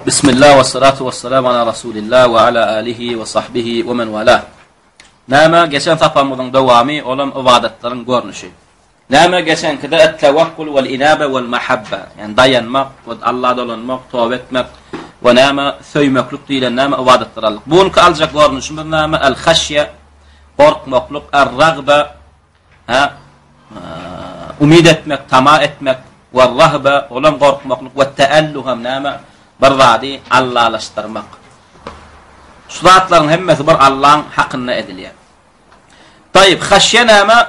Bismillah we salatu we salam ala Rasulillah we ala alihi we sahbihi we men wala. Näme geçen sapagymyzyň dowamy, olam ybadatlaryň görnüşi. Näme geçenkide et-tewekkul wal inabe wal mahabba, ýagny daýanmak we Alla dolanmak, toba etmek we näme söýmeklik diýlen näme ybadatlar aldyk. Bu günki aljak görnüşimiz näme? El-haşýe, gorkmaklyk, er-ragba, Hä? Umyt etmek, tama etmek, we rahbe, olam gorkmaklyk, we teelluh hem näme? Bir zady Allalaşdyrmak. Şu zatlaryň hemmesi bir Allaň hakynda edilýär. Taýyp, haşýe näme?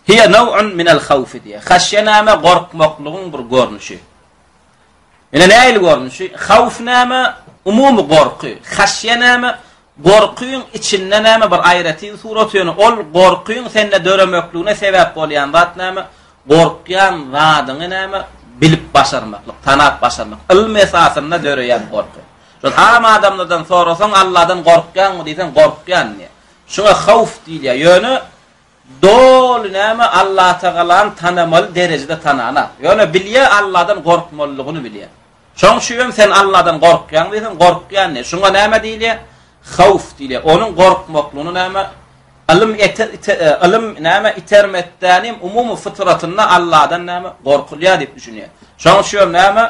Hiýe naw'un minel hawfi diýýär. Haşýe näme? Gorkmaklygyň bir görnüşi. Ine nähili görnüşi? Hawf näme? Umumy gorky. Haşýe näme? Gorkyň içinde näme bir aýratyn surat ýöne ol gorkyň sende döremekligine sebäp bolýan zat näme? Gorkýan zadyňy näme bilip başarmaklyk, tanap başarmak. Ylym esasynda döreýän gorky. Şol am adamlardan sorasaň Alladan gorkýaňmy diýseň gorkýan diýýär. Şuňa hawf diýilýär. Ýöne doly näme Allatagalany tanamaly derejede tananak. Ýöne bilýär Alladan gorkmalydygyny bilýär. Şoň üçinem sen Alladan gorkýaň diýseň, gorkýan diýýär. Şuňa näme diýilýär? Hawf diýilýär. Onuň gorkmaklygyny näme? Ylym ete, ite, e, ylym näme itermetdänim umumy fytratynda Alladan näme gorkulýar diýip düşünýär. Şoň üçinem näme?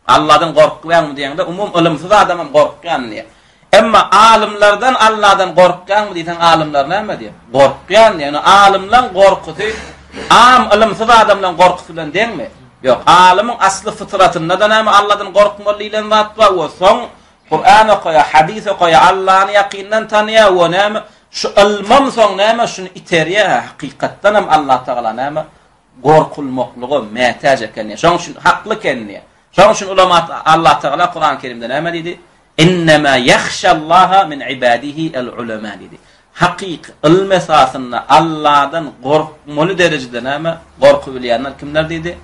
Alladan gorkýaňmy diýeňde, umum ylymsyz adam hem gorkýan diýýär. Emma alymlardan Alladan gorkýaňmy diýseň, alymlar näme diýýär? Gorkýan diýýär. Ýöne alymlaň gorkusy am ylymsyz adamlaň gorkusy bilen deňmi? Ýok. Alymyň asly fytratynda-da näme Alladan gorkmaly diýlen zat bar we soň Kuran okaýar, hadys okaýar, Allany ýakyndan tanaýar we näme şu ylmam soň näme şuny iterýär, hakykatdan hem Allatagala näme gorkulmaklyga mätäç eken diýýär. Şonuň üçin hakly eken diýýär. Şonuň üçin ulama Allatagala Kuran Kerimde näme diýdi? Innema ýahşallaha min ibadihi el ulema diýdi. Hakyky ylym esasynda Alladan gorkmaly derejede näme? Gorky bilýänler kimler diýdi?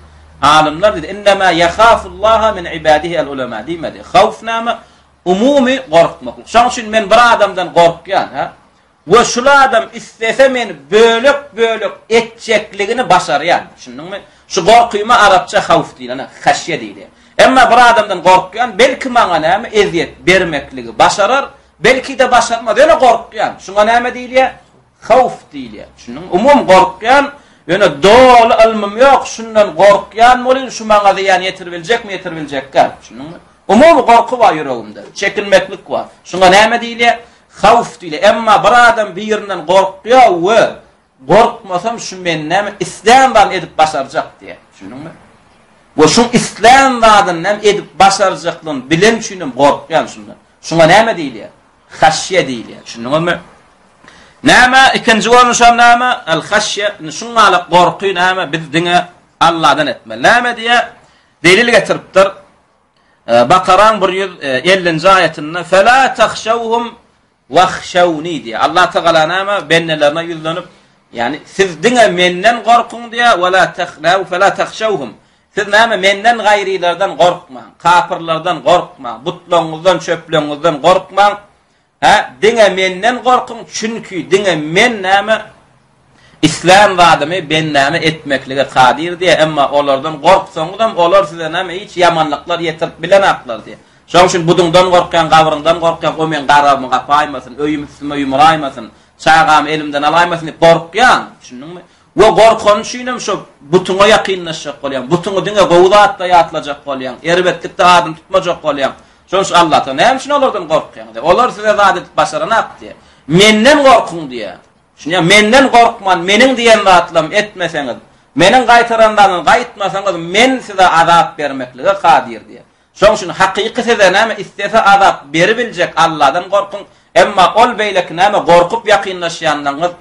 Alymlar diýdi. Innema ýahafullaha min ibadihi el ulema diýmedi. Hawf näme? Umumy gorkmaklyk. Şonuň üçin men bir adamdan gorkýan, ha? We şul adam islese meni bölek-bölek etjekligini başarýar. Düşündiňmi? Şu gorkyma arapça hawf diýilene, haşýe diýilýär. Emma bir adamdan gorkýan, belki maňa näme ezýet bermekligi başarar, belki-de başarmaz, ýöne gorkýan. Şuňa näme diýilýär? Hawf diýilýär. Düşündiňmi? Umumy gorkýan, ýöne doly ylmym ýok, şundan gorkýan welin şu maňa zyýan ýetiribiljekmi, ýetiribiljekkä. Düşündiňmi? Umumy gorky bar ýüregimde, çekinmeklik bar. Şuňa näme diýilýär? Hawf diýilýär. Emma bir adam birinden gorkýar we gorkmasam şu men näme islän zadyny edip başarjak diýýär. Düşündiňmi? We şu islän zadyny näme edip başarjaklygyny bilen üçin hem gorkýan şundan. Şuňa näme diýilýär? Haşýe diýilýär. Düşündiňizmi? Näme ikinji görnüş hem näme? El haşýe. Şuňa gorky näme? Biz diňe Allahdan etmeli. Näme diýýär? Delil getiripdir. Bakaraň 150-nji aýatynda Fela tahşawhum wahşawni diýýär. Allah Tagala näme bendelerine ýüzlenip, ýagny siz diňe menden gorkuň diýýär, we la tahnaw fela tahşawhum. Siz näme menden gaýrylardan gorkmaň, kapyrlardan gorkmaň, butlaryňyzdan, çöpleriňizden gorkmaň. Hä, diňe menden gorkuň, çünki diňe men näme, islän zadymy bendäme etmeklige kadyr diýýär, emma olardan gorksaňyzam, olar size näme, hiç ýamanlyklar ýetirip bilenaklar diýýär. Şonuň üçin buduňdan gorkýaň, gabryňdan gorkýaň, o meň garagymy gapaýmasyn, öýüm üstüme ýumraýmasyn, çagamy elimden alaýmasyn diýip gorkýaň, düşündiňmi? We gorkany üçinem şo butuňa ýakynlaşjak bolýaň, butuňy diňe gowy zatda ýatlajak bolýaň, erbetlikde adyny tutmajak bolýaň. Şonuň üçin Allah Tagala, näme üçin olardan gorkýaň diýýär. Olar size zat edip başaranak diýýär. Menden gorkuň diýýär. Düşünýär, menden gorkman, meniň diýen zatlarymy etmeseňiz, meniň gaýtaran zadymy gaýtmasaňyz, men size azap bermeklige kadyr diýýär. Şonuň üçin hakyky size näme islese azap beribiljek Allahdan gorkuň, emma ol beýleki näme gorkup ýakynlaşýanlaryňyz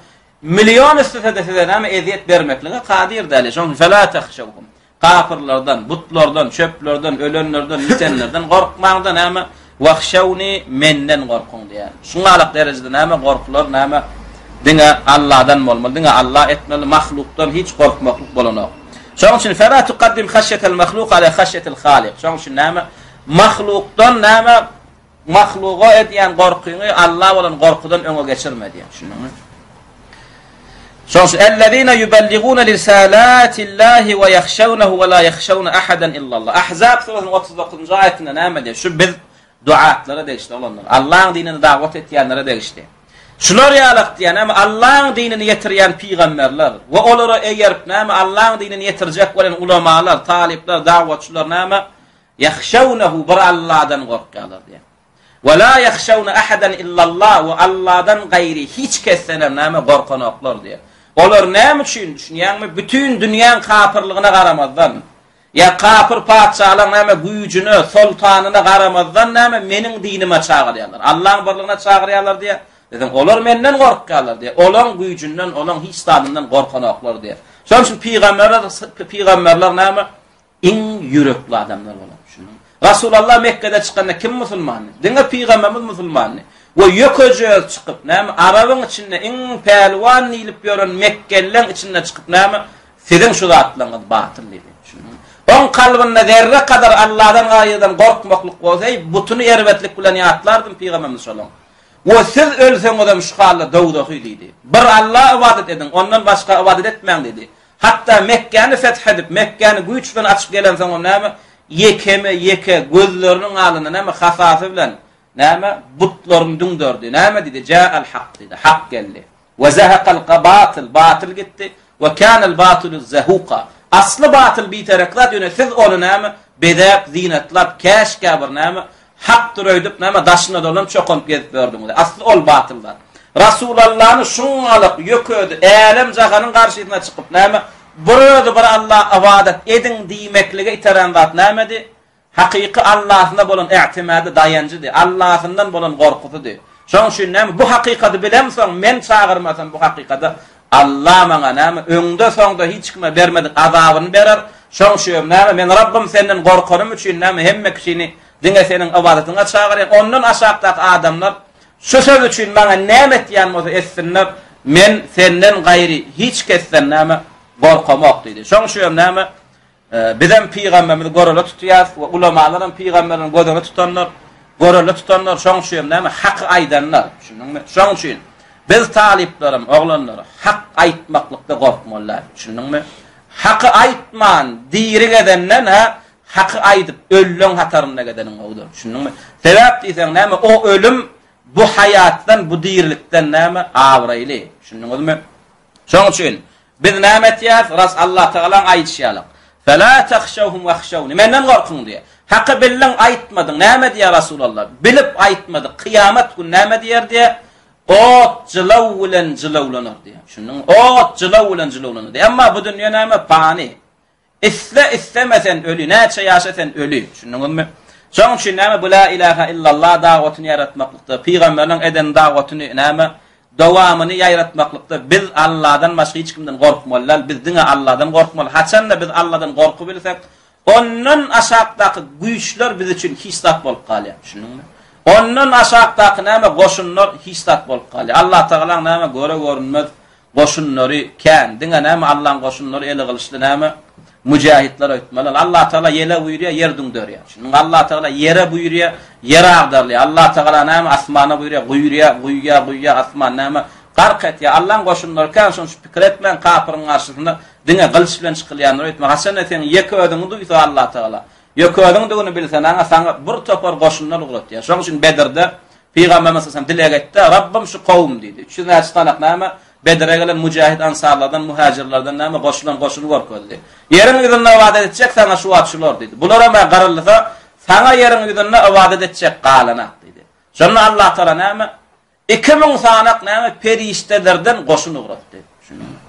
million islese-de size näme ezýet bermeklige kadyr däl. Şonuň üçin fela tahşawhum. Kapyrlardan, butlardan, çöplerden, ölenlerden, ýitenlerden gorkmaň-da näme? Wahşawni menden gorkuň diýýär. Şuňalak derejede näme gorkular näme? Diňe Allahdan bolmaly, diňe Allah etmeli, mahlukdan hiç gorkmaklyk bolanok. Şonuň üçin fela tukaddim haşýetel mahluk ala haşýetil halik. Şonuň üçin näme? Mahlukdan näme? Mahluga edýän gorkyňy Alla bolan gorkudan öňe geçirme diýýär. Düşündiňmi? Şonuň üçin ellezine ýubelliguna risalatillahi we ýahşawnahu we la ýahşawna ahadan illallah. Ahzab surasynyň 39-njy aýatynda näme diýýär? Şu biz duatlara degişli oglanlar. Allaň dinini dawat etýänlere degişli. Şular ýalak diýýär, näme Allaň dinini ýetirýän pygamberler we olara eýerip näme Allaň dinini ýetirjek bolan ulamalar, talyplar, dawatçylar näme ýahşawnahu bir Alladan gorkýarlar diýýär. We la ýahşawna ahadan illallah we Alladan gaýry hiç kesdenem näme gorkanoklar diýýär. Olar näme üçin düşünýäňmi? Bütin dünýäň kapyrlygyna garamazdan, ýa kapyr patyşalaň näme güýjüne, soltanyna garamazdan näme meniň dinime çagyrýarlar. Allaň birligine çagyrýarlar diýýär. Diýseň, olar menden gorkýarlar diýýär. Olaň güýjünden, olaň hiç zadyndan gorkanoklar diýýär. Şonuň üçin pygamberler pygamberler näme? Iň ýürekli adamlar bolan. Düşündiňmi? Rasulallah Mekgede çykanda kim musulmandy? Diňe pygamberimiz musulmandy. We ýökeje öz çykyp, näme, arabyň içinde iň pälwan diýlip ýören mekgelileň içinde çykyp, näme, siziň şu zatlaryňyz batyl diýdi. Düşündiňmi? Oň kalbynda zerre kadar Allahdan gaýydan gorkmaklyk bolsa, eý, butuny erbetlik bilen ýatlardym pygamberimiz şolaň. We siz ölseňizem şu halda dowzahy diýdi. Bir Allaha ybadat ediň, ondan başga ybadat etmäň diýdi. Hatda Mekgäni feth edip, Mekgäni güýç bilen açyp gelensoňam näme, ýekeme-ýeke gözleriniň alynda näme, hasasy bilen näme, butlaryny düňderdi. Näme diýdi? Jä'el hak diýdi. Hak geldi. We zehekal batyl, batyl gitdi. We kânel batylu zehuka. Asly batyl biterek zat, ýöne siz ony näme, bezäp, zynatlap, käşgä bir näme, Hakdyr öýdüp näme daşyna dolanyp çokanyp gezip ýördüňiz. Asly ol batyl zat. Rasulallany şuňňalyk ýökedi älem jahanyň garşysyna çykyp näme bir özi bir Alla ybadat ediň diýmeklige iteren zat nämedi? Hakyky Allasyna bolan ätimädi daýanjydy. Allasyndan bolan gorkusydy. Şoň üçin näme bu hakykaty bilemsoň men çagyrmasam bu hakykata Alla maňa näme öňde soňda hiç kime bermedik azabyny berer. Şoň üçin näme men Rabbym senden gorkanym üçin näme hemme kişini Diňe seniň ybadatyňa çagyrýan, ondan aşakdaky adamlar şu söz üçin maňa näme etýän bolsa etsinler, men senden gaýry hiç kesden näme gorkamok diýdi. Şoň üçin hem näme bizem pygamberimizi görelde tutýarys we ulamalar hem pygamberlerini göz öňünde tutanlar, görelde tutanlar, şoň üçin hem näme haky aýdanlar, düşündiňmi? Şoň üçin biz talyplarym, oglanlar hak aýtmaklykda gorkmaly däl, düşündiňmi? Haky aýtman diri gezenden, ha, Haky aýdyp, ölüleň hatarynda gezeniň gowudyr. Düşündiňmi? Sebäp diýseň näme, o ölüm bu haýatdan, bu dirilikden näme, abraýly. Düşündiňizmi? Şoň üçin biz näme etýäris? Ras Allatagalaň aýdyşy ýaly. Fela tahşawhum wahşawni. Menden gorkuň diýýär. Haky bildiň, aýtmadyň. Näme diýýär Rasulallah? Bilip aýtmadyk. Kyýamat gün näme diýer diýýär? Ot jylaw bilen jylawlanar diýýär. Düşündiňmi? Ot jylaw bilen jylawlanar diýýär. Emma bu dünýe näme? Pany. Isle isleme sen öli, näçe ýaşa sen öli. Düşündiňizmi? Şonuň üçin näme bu la ilaha illallah dagwatyny ýaratmaklykda, pygamberiniň eden dagwatyny näme dowamyny ýaýratmaklykda biz Allahdan başga hiç kimden gorkmaly däl. Biz diňe Allahdan gorkmaly. Haçanda biz Allahdan gorkubilsek, ondan aşakdaky güýçler biz üçin hiç zat bolup galýar. Düşündiňmi? Ondan aşakdaky näme goşunlar hiç zat bolup galýar. Allah Tagalaň näme göre görünmez Goşunlary kän. Diňe näme Allaň goşunlary eli gylyçly näme müjahitler öýtmeli. Allatagala ýele buýurýar, ýer düňderýär. Şunuň Allatagala ýere buýurýar, ýer agdarylýar. Allatagala näme asmana buýurýar, guýurýar, guýýar, guýýar, asman näme gark etýär. Allaň goşunlary kän, şonuň üçin pikir etmäň, kapyryň garşysynda diňe gylyç bilen çykylýandyr öýtme. Haçanda seň ýeke özüňi duýsa Allatagala, ýeke özüňdigini bilse, naňa saňa bir topar goşunlar ugratýar. Şonuň üçin Bedirde Pygamberimiz sallallahu dileg etdi, Rabbym şu kowum diýdi. 300 näçe sanak näme? Bedre gelen müjahid ansarlardan, muhajirlerden näme goşulan goşuny görkezdi. Ýeriň ýüzünde ybadat etjek saňa şu wagt şular diýdi. Bular hem garylsa, saňa ýeriň ýüzünde ybadat etjek galanak diýdi. Şonda Allah Taala näme? 2000 sanak näme perişdelerden goşun ugratdy.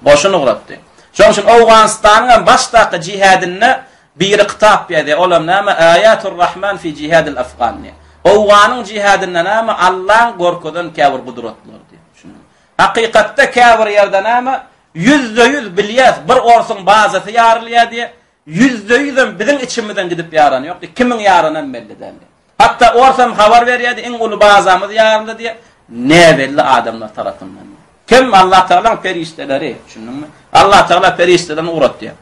Goşun ugratdy. Şonuň üçin Owganystanyň hem başdaky jihadynda biri kitap ýazýar. Olam näme? Aýatur Rahman fi jihadil Afgan diýýär. Owganyň jihadynda näme? Allaň görkezen käbir gudratlary diýýär. Düşündiňmi? Hakykatda käbir ýerde näme? Ýüzde-ýüz bilýäs, bir orsuň bazasy ýarylýar diýýär. Ýüzde ýüzem biziň içimizden gidip ýarany ýokdy. Kimiň ýaranam belli däldi. Hatda orsam habar berýärdi, iň uly bazamyz ýaryldy diýip, näbelli adamlar tarapyndan. Kim? Allah Tagalaň perişdeleri, düşündiňmi? Allah Tagala perişdelerini ugratýar.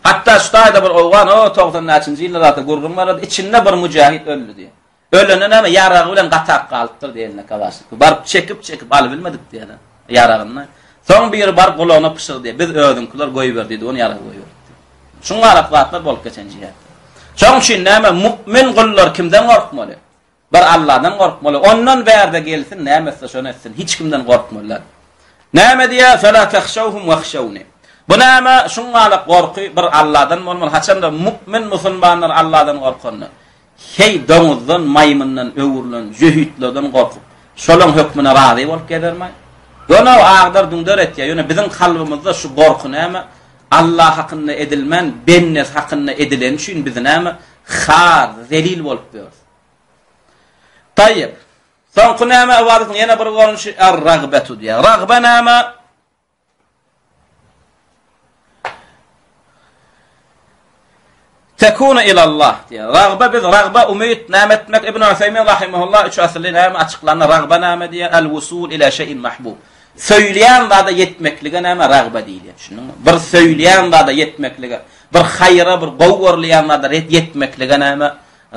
Hatda şu taýda bir owgan, o 90 näçinji ýylda zat gürrüň berdi, içinde bir müjahid öldi diýip. Ölende näme ýaragy bilen gatap galypdyr diýip eline kalaşnikow. Baryp çekip-çekip alybilmedik diýýär. Ýaragyny. Soň biri baryp gulagyna pyşyrdaýar, Biz özüňkiler goýber diýdi, ony ýaragy goýberipdi. Şuňňalak zatlar bolup geçen jihatda. Şoň üçin näme, mu'min gullar kimden gorkmaly? Bir Alladan gorkmaly. Ondan bärde gelsin, näme etse şony etsin. Hiç kimden gorkmaly däl. Näme diýýär? Fela tehşewhum wahşewni. Bu näme? Şuňňalak gorky bir Alladan bolmaly. Haçanda mu'min musulmanlar Alladan gorkanda, heý doňuzdan, maýmyndan öwrülen jöhitlerden gorkup, şolaň hökmüne razy bolup gezermaý? Ýöne agdar-düňder etýär. Ýöne biziň kalbymyzda şu gorky näme? Allah hakynda edilmän, bendesi hakynda edileni üçin biz näme? Har, zelil bolup ýörüs. Taýyp. Soňky näme ybadatyň ýene bir görnüşi er-ragbetu diýýär. Ragbe näme? Tekunu ilallah diýýär. Ragbe biz ragbe umyt näme etmek? Ibn Usaymin rahimehullah üç asyrly näme açyklanda ragbe näme diýýär? El-wusul ila şeyin mahbub. Söýülýän zada ýetmeklige näme ragbe diýilýär. Düşündiňmi? Bir söýülýän zada ýetmeklige, bir haýra, bir gowy görülýän zada ýetmeklige näme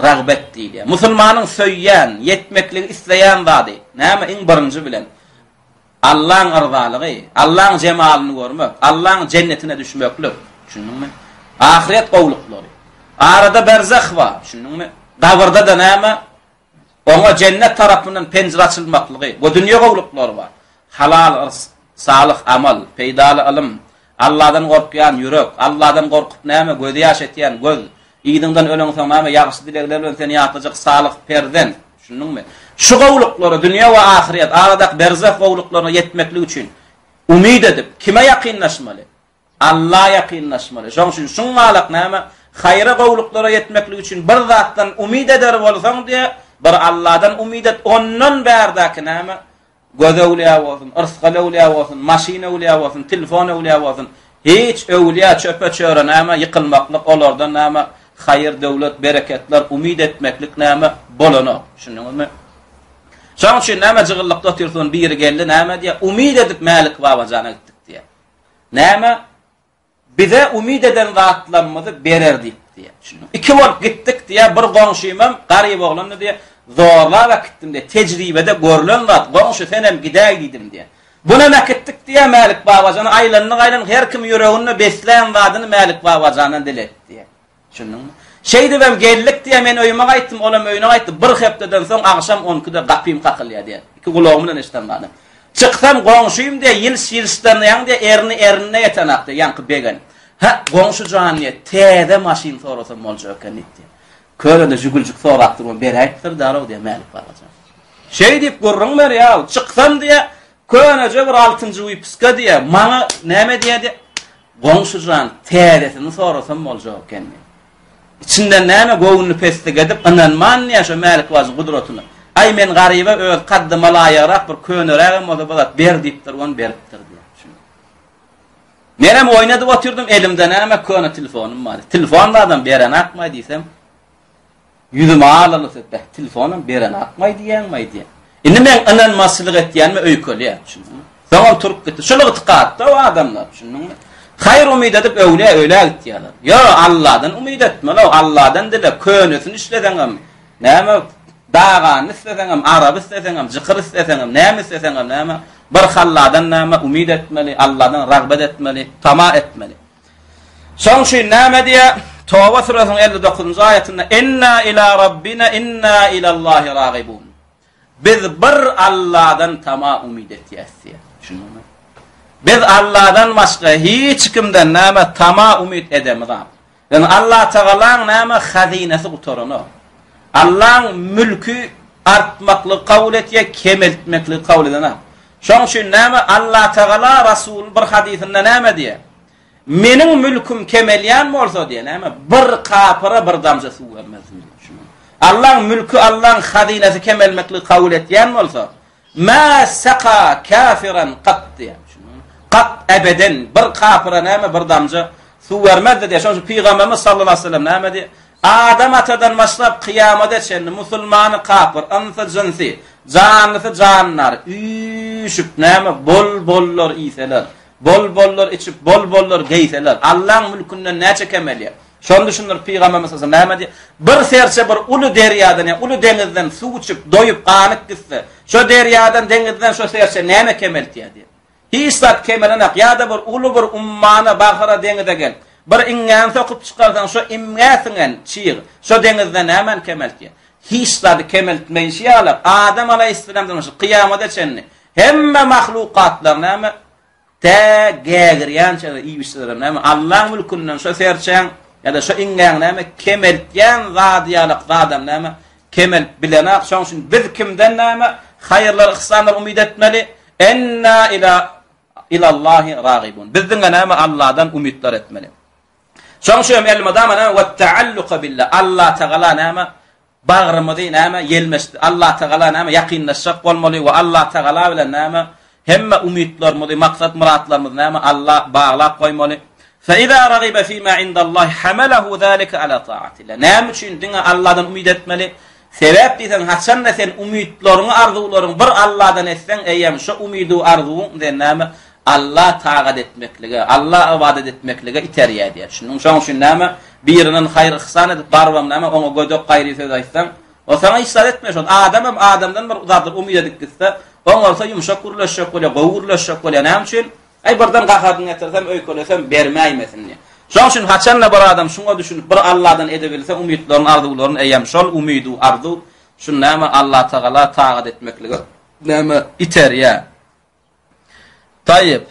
Ragbet diýilýär. Musulmanyň söýýän, ýetmekligi isleýän zady, näme iň birinji bilen? Allaň yrzalygy, Allaň jemalyny görmek, Allaň jennetine düşmeklik. Düşündiňmi? Ahyret gowluklary. Arada berzah bar, düşündiňmi? Gabyrda-da näme? Oňa jennet tarapyndan penjire açylmaklygy we dünýe gowluklary bar. Halal yrs, salyh amal, peýdaly ylym, Alladan gorkýan ýürek, Alladan gorkup näme gözi ýaş etýän göz, yzyňdan öleňsoň näme ýagşy dilegler bilen seni ýatlajak salyh perzent, düşündiňmi? Şu gowluklara, dünýe we ahyret, aradaky berzah gowluklaryna ýetmeklik üçin umyt edip, kime ýakynlaşmaly? Alla ýakynlaşmaly. Şoň üçin şuňňalak näme, haýra gowluklara ýetmeklik üçin bir zatdan umyt eder bolsaň diýe, bir Alladan umyt et, ondan bärdäki näme, göz öwlüýä bolsun, yrsgal öwlüýä bolsun, maşyn öwlüýä bolsun, telefon öwlüýä bolsun, hiç öwlüýä çöpe-çöre näme, ýykylmaklyk olardan näme, haýyr, döwlet, bereketler umyt etmeklik näme, bolanok. Düşündiňizmi? Şoň üçin näme jygyllykda otyrsyň, biri geldi näme diýe, umyt edip Mälik babajana gitdik diýe. Näme? Bize umyt eden zatlarymyzy berer diýip diýýär. Düşündiňmi? Iki bolup gitdik diýýär, bir goňşymam garyp oglandy diýýär, zorlap äkitdim diýýär. Tejribede görlen zat, goňşy senem gidäý diýdim diýýär. Bunam äkitdik diýýär Mälik babajana, aýlandyk-aýlandyk, her kim ýüreginde beslän zadyny Mälik babajandan diledi diýýär. Düşündiňmi? Şeýdibem geldik diýýär, men öýüme gaýtdym, olam öýüne gaýtdy. Bir hepdeden soň agşam on ikide gapym kakylýar diýýär. Iki gulagym bilen eşiden zadym. Çyksam goňşym diýýär, ýylyş-ýylyşdan ýaň diýýär, erni ernine ýetenak diýýär, ýaňky begenip. Hä, goňşy jan diýýär, täze maşyn sorasam boljak eken diýip diýýär. Körede jügüljik sorap durman beräýipdir darow diýýär Mälik babajan. Şeý diýip gürrüň berýär, çyksam diýýär, köneje bir altynjy wypiska diýýär, maňa näme diýýär diýýär. Goňşy jan, täzesini sorasam boljak eken diýip. Içinden näme göwnüni peslik edip, ynanman diýýär şo Mälik bajyň gudratyna. Aý, men garyba öz kaddyma laýygrak bir könerägem bolsa bir zat ber diýipdir, ony beripdir diýýär. Düşündiňmi? Menem oýnadyp otyrdym, elimde näme köne telefonym bar. Telefon zadam berenakmaý diýsem, Ýüzüme alaly beh, telefonam berenakmaý diýýäňmaý diýýär. Indi meň ynanmazçylyk etýänime öýkelýär, düşündiňmi? Soňam turup gitdi. Şul ygtykatda o adamlar, düşündiňmi? Haýyr umyt edip öwlüýä öýlä gitýärler. Ýo, Alladan umyt etmeli, Alladan dile, könesini isleseňem, näme, daganyny isleseňem, araby isleseňem, jykyr isleseňem, näme isleseňem, näme, bir Halladan näme umyt etmeli, Alladan ragbet etmeli, tama etmeli. Şoň üçin näme diýýär? Toba süresiniň 59-njy aýatynda Inna ila rabbina inna ilallahi ragibun. Biz bir Alladan tama umyt etýäs diýýär. Düşündiňmi? Biz Alladan başga hiç kimden näme tama umyt edemizok. Ýöne Allah Tagalaň näme hazynasy gutaranok. Allaň mülki artmaklygy kabul etýär, kemeltmekligi kabul edenok. Şoň üçin näme Allah Tagala Rasul bir hadysynda näme diýýär? Meniň mülküm kemelýän bolsa diýýär, näme bir kapyra bir damja suw bermezdim diýýär. Allaň mülki, Allaň hazynasy kemelmekligi kabul etýän bolsa, Mä saka kafiran kat diýýär. Kat ebeden bir kapyra näme bir damja suw bermezdi diýýär. Şonuň üçin Pygamberimiz sallallahu aleyhi ve sellem näme diýýär? Adam atadan başlap kyýamada çenli musulmany kapyr, ynsy jynsy, janlysy jandar üýşüp näme bol-bollar iýseler, bol-bollar içip, bol-bollar geýseler, Allaň mülkünden näçe kemelýär? Şony düşündirip Pygamberimiz sallallahu aleyhi ve sellem näme diýýär? Bir serçe bir uly derýadan ýa uly deňizden suw içip, doýup, ganyp gitse, şo derýadan, deňizden şo serçe näme kemeltýär diýýär. Hiç zat kemelenak. Ýa-da bir uly bir ummana, bahyra, deňize gel. Bir iňňäni sokup çykarsaň, şo iňňä siňen çyg, şo deňizde nämäni kemeltýär? Hiç zady kemeltmeýşi ýaly, Adam alaýhyssalamdan başlap, kyýamata çenli hemme mahlukatlar näme? Tä gägirýänçä-de iýip-içselerem näme, Allaň mülkünden şo serçäň ýa-da şo iňňäň näme kemeltýän zady ýalak zadam näme kemelip bilenak. Şoň üçin biz kimden näme haýyrlar, yhsanlar umyt etmeli? Enna ila ilallahi ragibun. Biz diňe näme Alladan umytlar etmeli. Şoň üçin hem elmydama näme we taalluka billah. Allah Tagala näme Bagrymyzy näme ýelmeşdi Allatagala näme ýakynlaşjak bolmaly we Allatagala bilen näme hemme umytlarymyzy, maksat-myratlarymyzy näme Alla baglap goýmaly. Fe-izâ ragibe fîmâ indallâhi hamalehu zâlike alâ ta'atillah. Näme üçin diňe Alladan umyt etmeli? Sebäp diýseň, haçanda sen umytlaryňy, arzuwlaryňy bir Alladan etseň, eýýäm şo umydy, arzuwyň sen näme Alla tagat etmeklige, Alla ybadat etmeklige iterýär diýýär. Düşündiňmi? Şonuň üçin näme Birinden haýyr-yhsan edip barybam näme, oňa gödek gaýry söz aýtsaň, o saňa hiç zat etmeýär. Şol adamam adamdan bir zatlar umyt edip gitse, oňarsa ýumşak gürleşjek bolýar, gowy gürleşjek bolýar. Näme üçin? Aý birden gaharyny getirsem, öýkelesem bermäýmesin diýip. Şonuň üçin haçanda bir adam şuňa düşünip, bir Alladan edebilse umytlaryny, arzuwlaryny eýýäm şol umydu, arzuw şu näme Allatagala tagat etmeklige näme iterýär. Taýyp.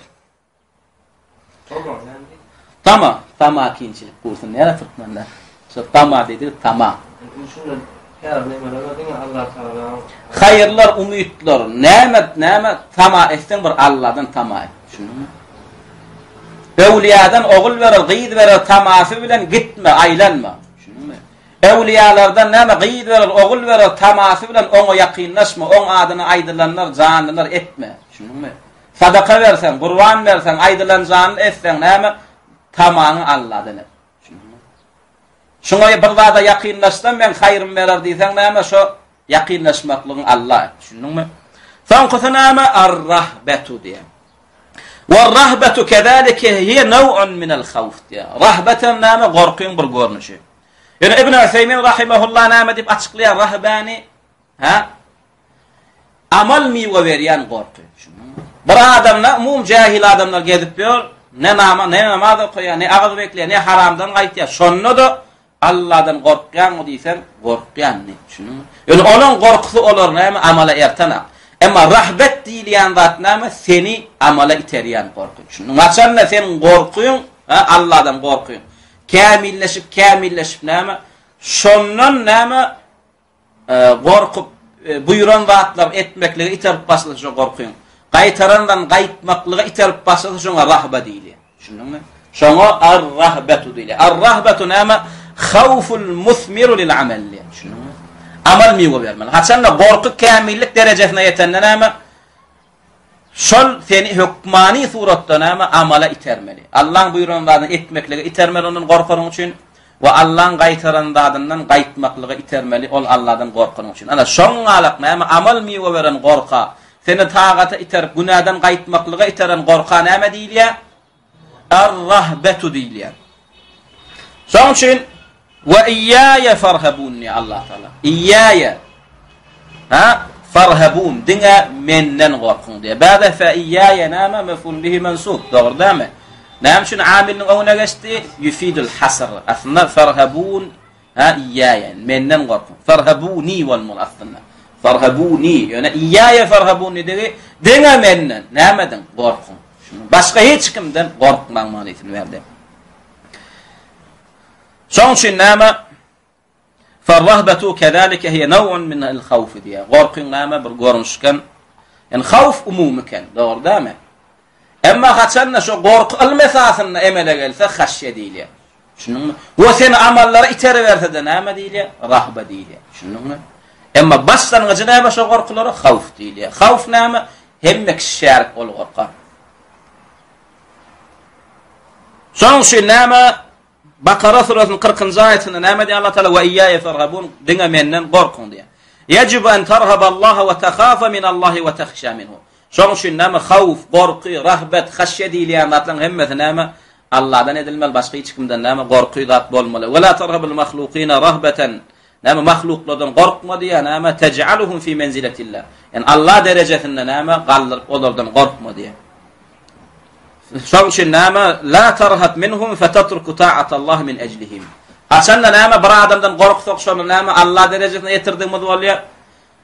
Tama, tama kinçilik gursun näme türkmenler. Şo tama diýdi, tama. Haýyrlar, umytlar, näme, näme tama etseň bir Allahdan tama et. Düşündiňmi? Öwliýadan ogul berer, gyz berer tamasy bilen gitme, aýlanma. Düşündiňmi? Öwliýalardan näme gyz berer, ogul berer tamasy bilen oňa ýakynlaşma, oň adyna aýdylanlar, janlylar etme. Düşündiňmi? Sadaka berseň, gurban berseň, aýdylan janly etseň näme? Tamaňy Alladan et. Düşündiňmi? Şuňa bir zada ýakynlaşsam meň haýrym berer diýseň näme? Şo ýakynlaşmaklygyň Alla et. Düşündiňmi? Soňkusy näme? Ar-rahbetu diýen. War-rahbetu kezalike hiýe naw'un minel hawf diýen. Rahbet hem näme? Gorkyň bir görnüşi. Ýöne Ibn Üseýmin rahimehullah näme diýip açyklaýar rahbäni? Hä? Amal miwe berýän gorky. Bir adamda umum jahil adamlar gezip ýör, ne nama, ne namaz okaýar, ne agyz bekleýär, ne haramdan gaýtýar. Şonda-da Allahdan gorkýaňmy diýseň, gorkýan diýip, düşündiňmi? Ýöne onuň gorkusy olar näme amala ertenak. Emma rahbet diýilýän zat näme? Seni amala iterýän gorky. Düşündiňmi? Haçanda sen gorkyň, ha, Allahdan gorkyň kämilleşip, kämilleşip näme? Şondan näme Gorkup, buýran zatlary etmeklige iterip başlasa şo gorkyň. Gaýtarandan gaýtmaklyga iterip başlasa şoňa rahba diýilýär. Düşündiňmi? Şoňa ar-rahbetu diýilýär. Ar-rahbetu näme? Hawful musmiru lil amel diýýär. Düşündiňmi? Amal miwe bermeli. Haçanda gorky kämillik derejesine ýetende näme? Şol seni hökmany suratda näme amala itermeli. Allaň buýran zadyny etmeklige itermeli ondan gorkanyň üçin we Allaň gaýtaran zadyndan gaýtmaklyga itermeli ol Alladan gorkanyň üçin. Ana şoň galak näme amal miwe beren gorka, seni tagata iterip günäden gaýtmaklyga iteren gorka näme diýilýär? Er-rahbetu diýilýär. Şoň üçin we iýýäýe farhabun diýýär Allah Taala. Iýýäýe ha farhabun diňe menden gorkuň diýýär. Bäde fe iýýäýe näme mef'ul bihi mensub. Dogry dämi? Näme üçin amiliniň öňüne geçdi? Yufidul hasr. Aslynda farhabun Ha iýýäýe, menden gorkuň. Farhabuni bolmaly aslynda. Farhabuni, ýöne iýýäýe farhabuni degi diňe menden, nämeden gorkuň. Şunu başga hiç kimden gorkmaň manysyny berdi. Şoň üçin näme? Farrahbatu kezalike hiye naw'un min al-khawf diýär. Gorkyň näme bir görnüşken. Yani hawf umumy eken, dogry dämi? Emma haçanda şo gorky ylm esasynda emele gelse haşýe diýilýär. Düşündiňmi? We seni amallara iteriberse-de näme diýilýär? Rahba diýilýär. Düşündiňmi? Emma başlangyjy näme şo gorkulara? Hawf diýilýär. Hawf näme? Hemme kişi şärik ol gorka. Şonuň üçin näme? Bakara surasynyň 40-njy aýatynda näme diýýär Allah Taala? Wa iyyaye farhabun, diňe menden gorkuň diýýär. Yajibu an tarhaballaha we tahafa min Allahi we tahşa minhu. Şonuň üçin näme hawf, gorky, rahbet, haşýe diýilýän zatlaryň hemmesi näme? Allahdan edilmeli, başga hiç kimden näme gorky zat bolmaly. Ve la tarhabul mahlukina rahbeten. Näme mahluklardan gorkma diýýär, näme tej'aluhum fi menziletillah. Ýani Allah derejesinde näme galdyryp olardan gorkma diýýär. Şoň üçin näme? La tarhab minhum fetatruku ta'atallahi min ejlihim. Haçanda näme bir adamdan gorksak, şony näme Allah derejesine ýetirdigimiz bolýar.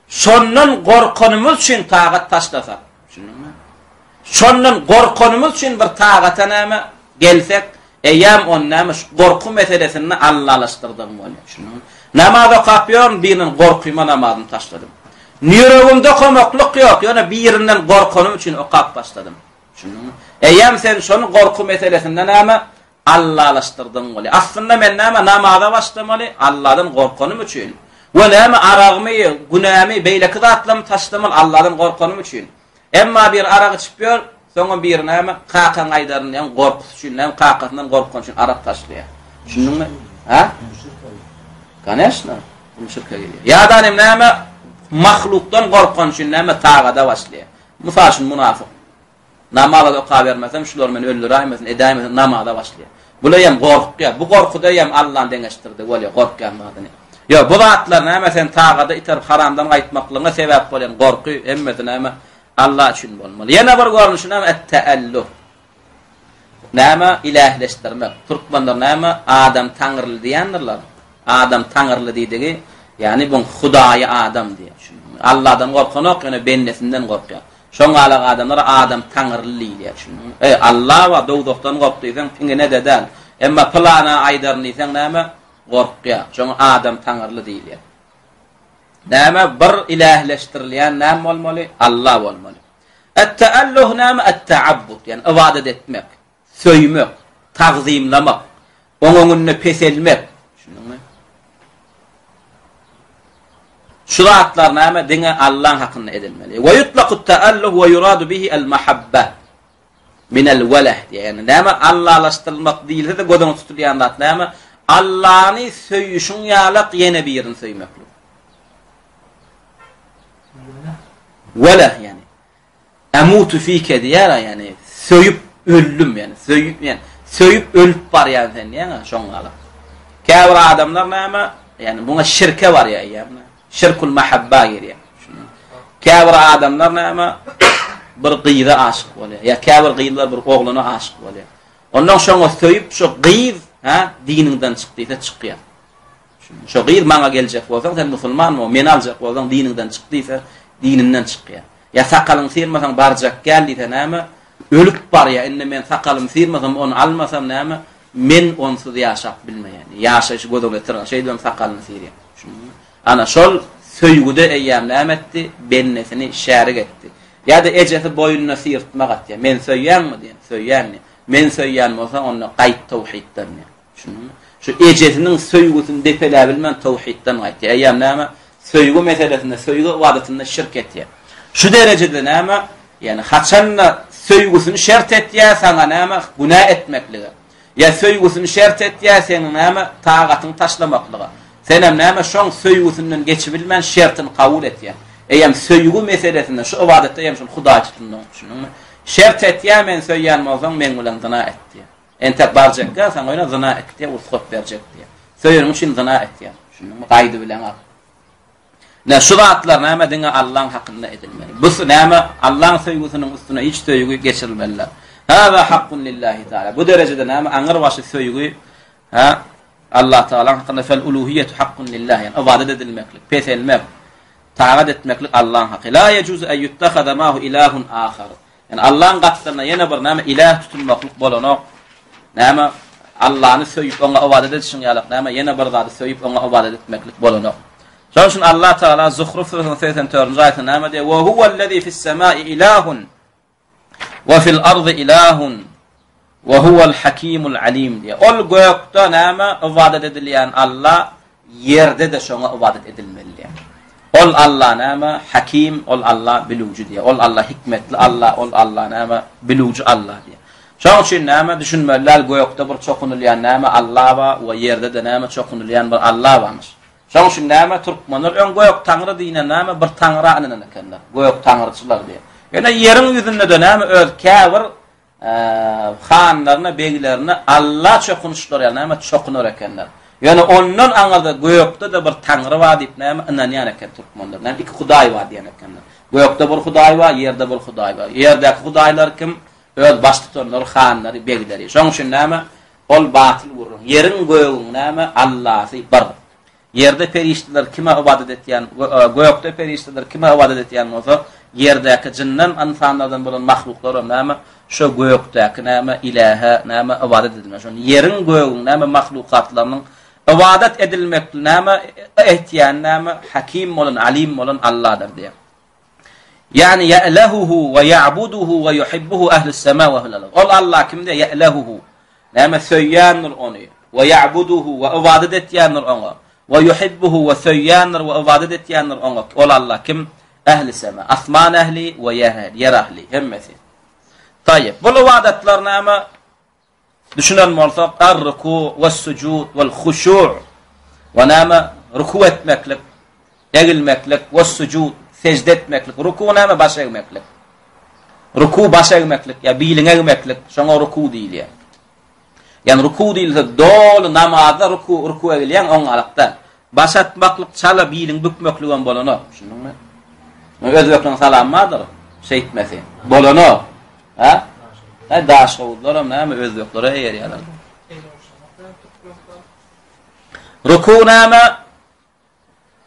Şondan gorkanymyz üçin tagat taşlasak. Düşündiňmi? Şondan gorkanymyz üçin bir tagata näme gelsek, eýýäm ony näme şu gorky meselesinde Allalaşdyrdygyň bolýar. Düşündiňmi? Namaz okap ýörün, birinden gorkyma namazymy taşladym. Ýüregimde okamaklyk ýok, ýöne birinden gorkanym üçin okap başladym. Düşündiňmi? Eýýäm sen şony gorky meselesinde näme Allalaşdyrdyň bolýar. Aslynda men näme namaza başlamaly? Alladan gorkanym üçin. We näme aragymy, günämi, beýleki zatlarymy taşlamaly Alladan gorkanym üçin. Emma biri arak içip ýör, soňam biri näme kakaň aýdaryn diýen gorkusy üçin, näme kakasyndan gorkany üçin arak taşlaýar. Düşündiňmi? Ha? Koneşno, bu şirke girýär. Ýa-da näme mahlukdan gorkany üçin näme tagada başlaýar. Mysal üçin munafyk. Namaz okabermesem şular meni öldüräýmesin, edäýmesin namaza başlaýar. Bular hem gorkýar. Bu gorkuda hem Allany deňeşdirdi bolýar, gorkýan zadyny. Ýok, bu zatlar näme sen tagada iterip haramdan gaýtmaklygyňa sebäp bolýan gorky hemmesi näme Alla üçin bolmaly. Ýene bir görnüşi näme et-tealluh. Näme ilähleşdirmek. Türkmenler näme adam taňryly diýendirler. Adam taňryly diýdigi, ýagny buň hudaýy adam diýýär. Alladan gorkanok, ýöne bendesinden gorkýar. Şoň galak adamlara adam taňryly diýilýär, düşündiňmi? Eý, Alla bar, dowzahdan gork diýseň, piňine-de däl. Emma pylana aýdaryn diýseň näme? Gorkýar. Şoňa adam taňryly diýilýär. Näme? Bir ilähleşdirilýän näme bolmaly? Alla bolmaly. Et-tealluh näme? Et-teabbud, ýagny ybadat etmek. Söýmek, tagzymlamak, oň öňünde peselmek. Düşündiňmi? Şu zatlar näme? Diňe Allaň hakynda edilmeli. We yutlaqu ta'alluh we yuradu bihi al-mahabba min al-walah diýýär. Ýagny näme Allalaşdyrylmak diýilse-de göz öňünde tutulýan zat näme? Allany söýüşiň ýalak ýene birini söýmeklik. Welah ýagny Emutu fike diýýär-ä, ýagny söýüp öldüm, ýagny söýüp, ýagny söýüp ölüp barýan sen diýýän-ä şoň galyp. Käbir adamlar näme, ýagny muňa şirke barýar eýýäm. Şirkul mahabba girýär. Käbir adamlar näme bir gyza aşyk bolýar, ýa käbir gyzlar bir oglana aşyk bolýar. Ondan şoňa söýüp şo gyz, hä, diniňden çyk diýse çykýar. Şo gyz maňa geljek bolsaň sen musulman bol, meni aljak bolsaň diniňden çyk diýse, dininden çykýar. Ýa sakalyňy syrmasaň barjak gel diýse näme? Ölüp barýar. Indi men sakalymy syrmasam, ony almasam näme? Men onsuz ýaşap bilmeýän. Ýaşaýşy göz öňüne getirýän. Şeýdibem sakalyny syrýar. Düşündiňmi? Ana şol söýgüde eýýäm näme etdi? Bendesini şärik etdi. Ýa-da ejesi boýnuna syrtmak atýar. Men söýýäňmi diýen. Söýýän diýen. Men söýýän bolsaň onda gaýt towhidden diýen. Düşündiňmi? Şu ejesiniň söýgüsini depeläbilmän towhidden gaýtýar. Eýýäm näme? Söýgi meselesinde, söýgi ybadatynda şirk etýär. Şu derejede näme? Ýagny haçanda söýgüsini şert etýär saňa näme? Günä etmeklige. Ýa söýgüsini şert etýär seniň näme? Tagatyňy taşlamaklyga. Senem näme? Şoň söýgüsinden geçibilmän şertini kabul etýäň. Eýýäm söýgi meselesinde, şu ybadatda eýýäm şol Hudaý tutundyň. Düşündiňmi? Şert etýär, meni söýýän bolsaň, meň bilen zyna et diýýär. Entek barjak däl, saňa ýöne zyna et diýýär, rugsat berjek diýýär. Söýeniň üçin zyna etýär. Düşündiňmi? Gaýdy bilen al. Ne şu zatlar näme diňe Allaň hakynda edilmeli. Bu näme Allaň söýgüsiniň üstüne hiç söýgi geçirilmeli däl. Hâzâ hakkun lillahi taala. Bu derejede näme aňyr başy söýgi ha Allah Taalanyň hakynda fel uluhiýetu hakkun lillahi. Ýagny ybadat edilmeklik, peselmek, tagat etmeklik Allaň haky. La yejuzu en yuttahaza mahu ilahun ahar. Ýani Allaň gapdalynda ýene bir näme iläh tutunmaklyk bolanok. Näme Allany söýüp oňa ybadat edişiň ýalak näme ýene bir zady söýüp oňa ybadat etmeklik bolanok. Şonuň üçin Allah Tagala Zuhruf süresiniň 84-nji aýatynda näme diýýär? Wa huwellezî fis-semâi ilâhun we fil ardy ilâhun we huwel hakîmul alîm diýýär. Ol gökde näme ybadat edilýän Alla Ýerde-de şoňa ybadat edilmeli diýýär. Ol Alla näme? Hakim, ol Alla bilüwji diýýär. Ol Alla hikmetli Alla, ol Alla näme? Bilüwji Alla diýýär. Şonuň üçin näme? Düşünmeli däl, gökde bir çokunylýan näme? Alla bar we ýerde-de näme? Çokunylýan bir Alla barmyş. Şonuň üçin näme? Türkmenler öň gök taňry diýnen näme? Bir taňra ynanan ekenler. Gök taňryçylar diýýär. Ýöne ýeriň ýüzünde-de näme? Öz käbir hanlaryna, beglerine Alla çokunyşlary ýaly näme çokunar ekenler. Ýöne ondan aňyrda gökde-de bir Taňry bar diýip näme ynanýan eken türkmenler. Näme iki Hudaý bar diýen ekenler. Gökde bir Hudaý bar, ýerde bir Hudaý bar. Ýerdäki hudaýlar kim? Öz baştutanlary, hanlary, begleri. Şoň üçin näme? Ol batyl gürrüň. Ýeriň, gögüň näme? Allasy bir. Ýerde perişdeler kime ybadat etýän, gökde perişdeler kime ybadat etýän bolsa, ýerdäki jyndan, ynsanlardan bolan mahluklaram näme? Şo gökdäki näme? Ilähe näme? Ybadat edilmeli. Şony ýeriň, gögüň näme? Mahlukatlarynyň ybadat edilmekli näme? Etýän näme? Hakim bolan, alim bolan Alladyr diýýär. Ýagny ýa'lehuhu we ýa'buduhu we ýuhibbuhu ahlus sema we ahlul ard. Ol Allah kimde ýa'lehuhu. Näme söýýändir ony we ýa'buduhu we ybadat etýändir oňa. We ýuhibbuhu we söýýändir we ybadat etýändir oňa. Ol Allah kim? Ähli sema, asman ähli we ýer ähli, ýer ähli hemmesi. Taýyp. Bu ybadatlar näme? Düşünen bolsak, ar-ruku we-sujud wel-huşu' we näme? Ruku etmeklik, egilmeklik, we-sujud, sejde etmeklik. Ruku näme? Baş egmeklik. Ruku baş egmeklik, ýa biliňi egmeklik, şoňa ruku diýilýär. Ýani ruku diýilse, doly namazda ruku, ruku egilýäň, oňalykda. Baş atmaklyk, çala biliňi bükmekligem bolanok. Düşündiňmi? Özbekleriň salamy bardyr, şeýtmesi. Bolanok. Hä? Hä, daşhowuzlaram näme özbeklere eýerýärler. Ruku näme?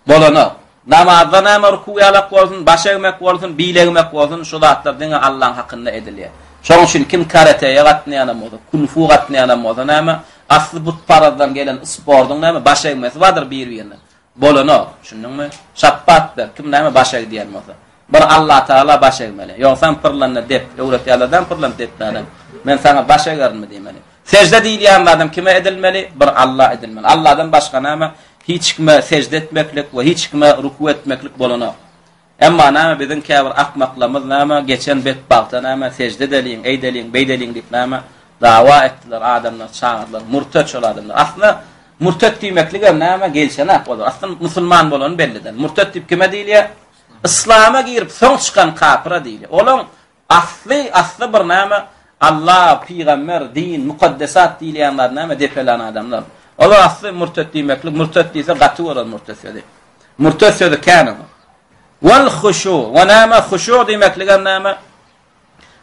Bolanok. Namazda näme ruku ýalak bolsun, baş egmek bolsun, bil egmek bolsun, şu zatlar diňe Allaň hakynda edilýär. Şonuň üçin kim karateýe gatnaýanam bolsa, kung-fu gatnaýanam bolsa näme, asly butparazdan gelen sportuň näme baş egmesi bardyr bir-birine. Bolanok, düşündiňmi? Şapbat ber, kim näme baş eg diýen bolsa. Bir Allatagala baş egmeli. Ýogsam pyrlanda dep, öwretýärlerden pyrlanyp depmänem. Men saňa baş egerinmi diýmeli. Sežde diýilýän zadam kime edilmeli? Bir Alla edilmeli. Alladan başga näme? Hiç kime sežde etmeklik we hiç kime ruku etmeklik bolanok. Emma näme biziň käbir akmaklarymyz näme geçen betbagta näme sežde edeliň, eýdeliň, beýdeliň diýip näme dawa etdiler, adamlar çagyrdylar. Murtet şol adamlar. Aslynda murtet diýmekligem näme gelşenak olar. Aslynda musulman bolany belli däl. Murtet diýip kime diýilýär? Yslama girip soň çykan kapyra diýilýär. Olaň asly, asly bir näme Allah, pygamber, din, mukaddesat diýilýän zat näme depelän adamlar. Olar asly murtet diýmeklik, murtet diýse gaty görer murtet sözi. Murtet sözi kän oňa. Wal huşu, we näme huşu diýmekligem näme?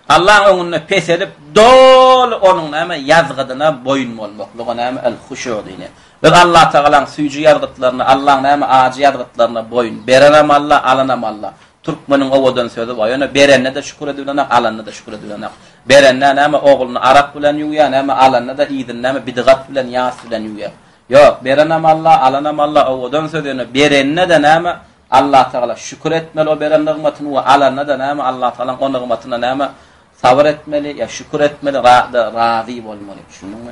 Allaň öňünde peselip, doly onuň näme ýazgydyna boýun bolmaklyga näme el huşu diýilýär. Biz Allah Tagalaň süýji ýazgytlaryna, Allaň näme ajy ýazgytlaryna boýun. Berenem Alla, alanam Alla. Türkmeniň owadan sözi bar. Ýöne berende-de şükür edibilenak, alanda-da şükür edibilenak. Berende näme ogluny arak bilen ýuwýar, näme alanda-da yzyny näme bidgat bilen, ýas bilen ýuwýar. Ýok, berenem Alla, alanam Alla, owadan söz ýöne berende-de näme Allatagala şükür etmeli o beren nygmatyny we alanda-da näme Allatagalaň o nygmatyna näme sabyr etmeli ýa şükür etmeli ra-da razy bolmaly. Düşündiňmi?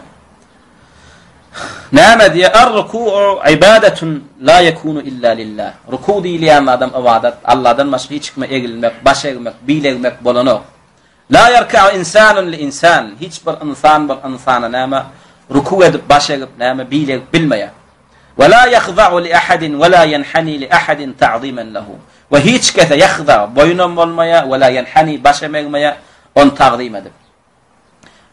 Näme diýýär? Ar-ruku'u ibadatun la yekunu illa lillah. Ruku diýilýän adam ybadat, Allahdan başga hiç kime egilmek, baş egmek, bil egmek bolanok. La ýerka'u insanun li insan, hiç bir ynsan bir ynsana näme ruku edip, baş egip, näme bil egip bilmeýär. We la ýahza'u li ahadin we la ýenhani li ahadin ta'zimen lehu. We hiç kese ýahza, boýunam bolmaýar, we la ýenhani, baş hem egmeýär, ony tagzym edip.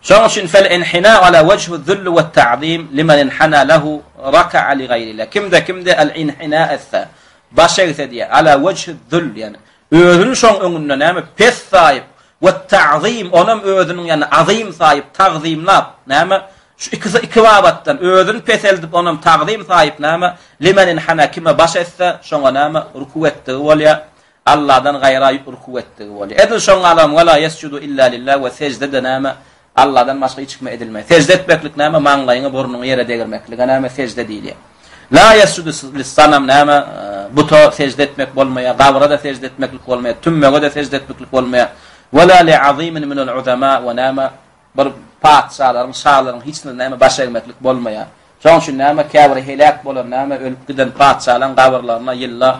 Şonuň üçin fel inhina ala wejhu zulli we ta'zim limen inhana lehu raka'a li gaýrillah. Kimde kimde el inhina etse, baş egse diýär, ala wejhu zull, ýani Özüni şoň öňünde näme pes saýyp we ta'zym onam özüniň ýany azym saýyp tagzymlap näme şu ikisi iki babatdan özüni peseldip onam tagzym saýyp näme limen inhana kime baş etse şoňa näme ruku etdigi bolýar Alladan gaýra ruku etdigi bolýar edil şoň alam we la yesjudu illa lillah we sejde-de näme Alladan başga hiç kime edilmeýär. Sežde etmeklik näme? Maňlaýyňy, burnuňy ýere degirmeklige näme? Sežde diýilýär. La ýesjudu lis-sanam näme? Buta sežde etmek bolmaýar, gabra-da sežde etmeklik bolmaýar, tümmege-de sežde etmeklik bolmaýar. We la li-azimin minel-uzama we näme? Bir patyşalaryň, şalaryň hiç birine näme baş egmeklik bolmaýar. Şonuň üçin näme? Käbir heläk bolan näme? Ölüp giden patyşalaryň gabyrlaryna ýylda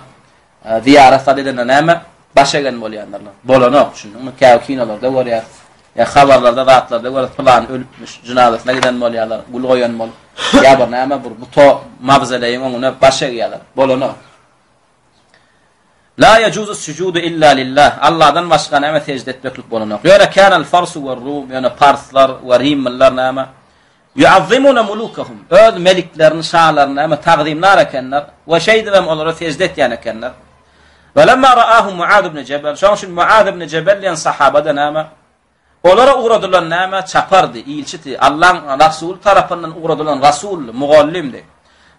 Zyýarat zat edende näme? Baş egen bolýandyrlar. Bolanok, düşündiňmi? Käbir kinolarda görýäs. Ýa habarlarda zatlarda görýäs, pylany ölüpmiş, jynazasyna giden bolýarlar, gül goýan bolup. Ýa bir näme bir buta mawzoleýiň öňüne baş egýärler. Bolanok. La yajuzu sujudu illa lillah. Allahdan başga näme sežde etmeklik bolanok. Ýöne kanal farsu we rum, ýöne parslar we rimliler näme? Ýuazzimune mulukahum, öz meliklerini, şalaryny näme tagzymlar ekenler we şeýdibem olara sežde etýän ekenler. We lemma raahu Muaz ibn Jebel, şonuň üçin Muaz ibn Jebel diýen sahaba-da näme? Olara ugradylan näme? Çapardy, ilçidi. Allaň Rasuly tarapyndan ugradylan rasuldy, mugallymdy.